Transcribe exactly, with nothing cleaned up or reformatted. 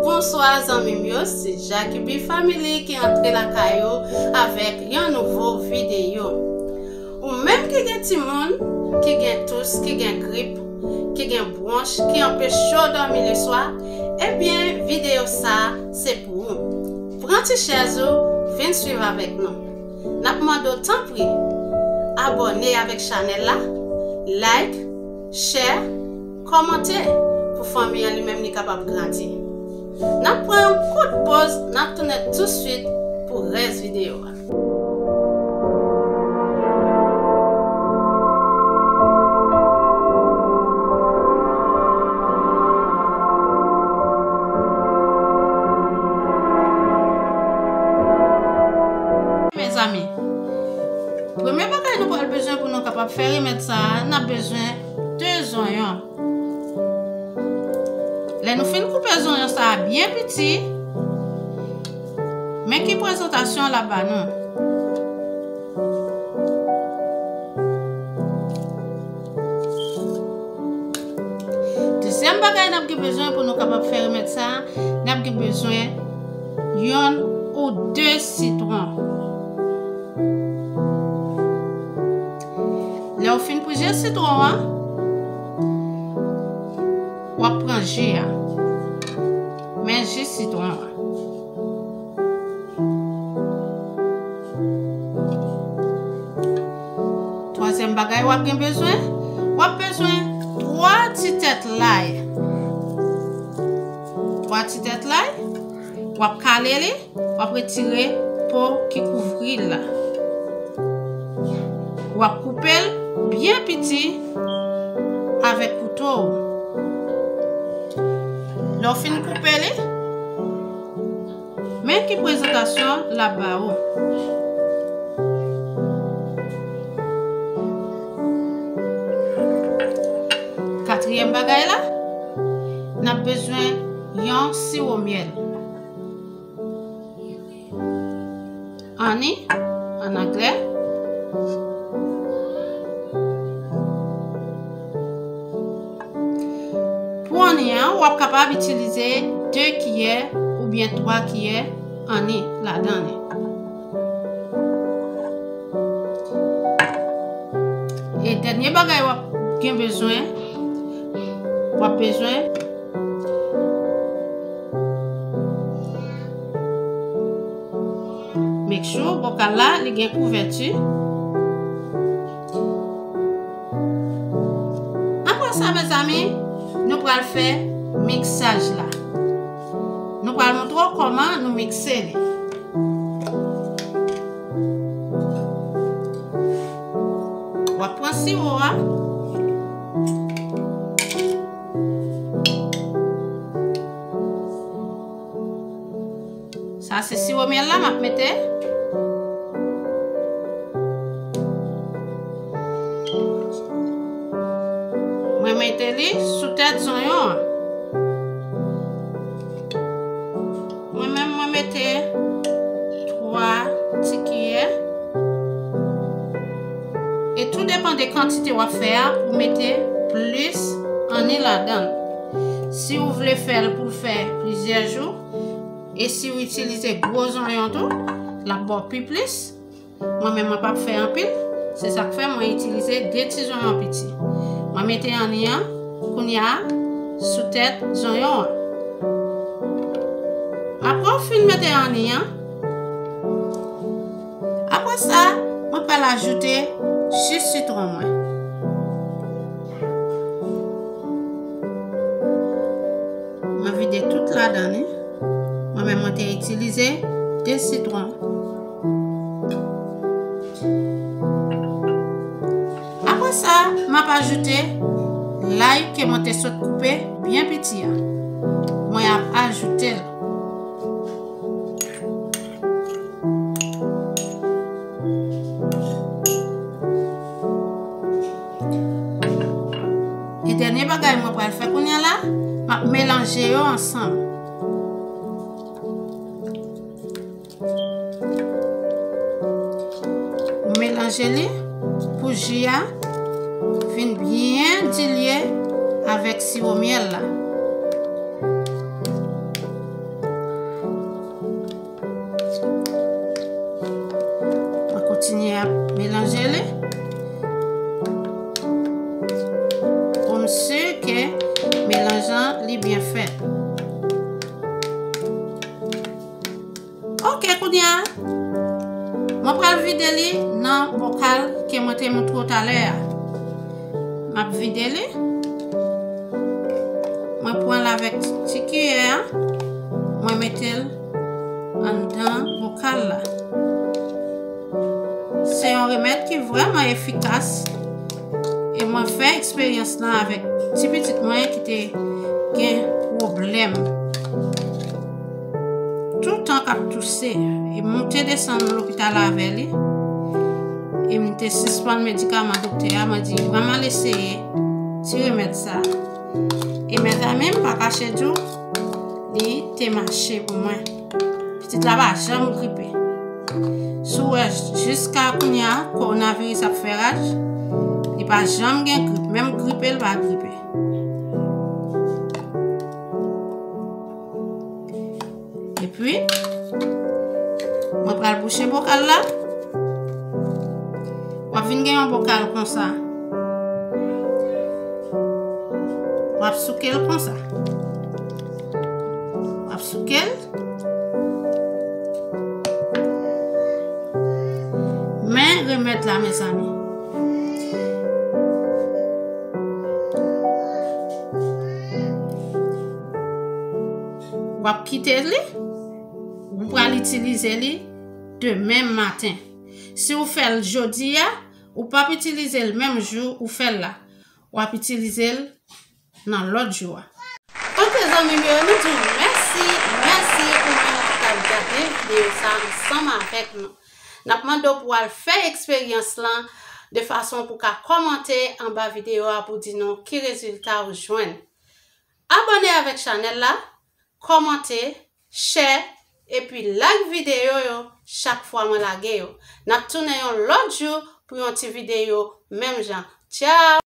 Bonswa zanmi m yo, se Jackie B Family ki antre lakay ou avèk yon nouvo videyo. Ou menm ki gen timoun, ki gen tous, ki gen grip, ki gen bwonch, ki anpeche w dòmi leswa, ebyen videyo sa a se pou ou. Pran ti chèz ou, vin swiv avèk nou. N ap mande w tanpri, abòne avèk chanèl la, like, share, kòmante pou fanmi an li menm li kapab grandi. N ap pran yon kout poz, n ap tounen touswit pou rès videyo a. Mezanmi, premye bagay nou pral bezwen pou nou kapab fè remèd sa a, n ap bezwen de zonyon. Lè nou fin koupe zonyon sa a byen piti, men ki prezantasyon l ap ba nou. Dezyèm bagay n ap gen bezwen pou nou kapab fè remèd sa a, n ap gen bezwen yonn ou de sitwon. Lè w fin pou ji sitwon an, w ap pran ji a. Men ji sitwon an. Twazyèm bagay w ap gen bezwen, w ap bezwen twa ti tèt lay. Twa ti tèt lay, w ap kale li, w ap retire po ki kouvri l la. W ap koupe l byen piti avèk kouto w. Lè w fin koupe li, men ki prezantasyon l ap ba ou. Katriyèm bagay la, n ap bezwen yon siwo myèl. Honey, an anglè. Pou honey an, w ap kapab itilize de kiyè oubyen twa kiyè honey ladan li. E dènye bagay w ap gen bezwen, w ap bezwen make sure bokal la li gen kouvèti. Apre sa, mezanmi, nou pral fè miksaj la. Nou pral montre w kòman nou mikse li. W ap pran siwo a. Sa se siwo myèl la m ap mete. Mwen mete li sou tèt zonyon an. Mwen menm, mwen mete twa ti kiyè. E tou depann de kantite w ap fè a, ou mete plis honey ladan l. Si w vle fè l pou l fè plizyè jou, e si w itilize gwo zonyon tou, l ap ba w pi plis. Mwen menm, mwen p ap fè anpil, se sa k fè mwen itilize de ti zonyon piti. Mwen mete honey an kounye a sou tèt zonyon an. Apre w fin mete honey an, apre sa, mwen pral ajoute ji sitwon mwen. Mwen vide tout ladan li. Mwen menm, mwen te itilize de sitwon. Apre sa, m ap ajoute lay ke mwen te sot koupe byen piti a. Mwen ap ajoute l. E dènye bagay mwen pral fè kounye a la, m ap melanje yo ansanm. Ou melanje li pou ji a vin byen dilye avèk siwo myèl la. Kounye a, mwen pral vide li nan bokal ke mwen te montre w talè a. M ap vide li. Mwen pran l avèk ti kiyè a. Mwen mete l anndan bokal la. Se yon remèd ki vrèman efikas. E mwen fè eksperyans lan avèk ti pitit mwen ki te gen pwoblèm toutan k ap touse. E monte desann lopital avè li. E m te sispann medikaman doktè a, mwen di, "Vrèman al eseye ti remèd sa a." E mezanmi, m pa kache di w, li te mache pou mwen. Pitit la pa janm gripe. Si w wè jiska kounye a, kowonaviris ap fè raj, li pa janm gen grip. Menm gripe, li pa gripe. Epi, mwen pral bouche bokal la. W ap vin gen yon bokal konsa. W ap souke l konsa. W ap souke l. Men remèd la, mezanmi. W ap kite li. Ou pral itilize li demen maten. Si w fè l jodi a, ou p ap itilize l menm jou ou fè l la. W ap itilize l nan lòt jou a. Ok, zanmi m yo, nou di w mèsi, mèsi ou menm ki t ap gade videyo sa ansanm avèk nou. N ap mande w pou w al fè eksperyans lan de fason pou w ka kòmante anba videyo a pou di nou ki rezilta ou jwenn. Abòne avèk chanèl la, kòmante, share, epi like videyo yo chak fwa mwen lage yo. N ap tounen yon lòt jou pou yon ti videyo menm jan. Tchao!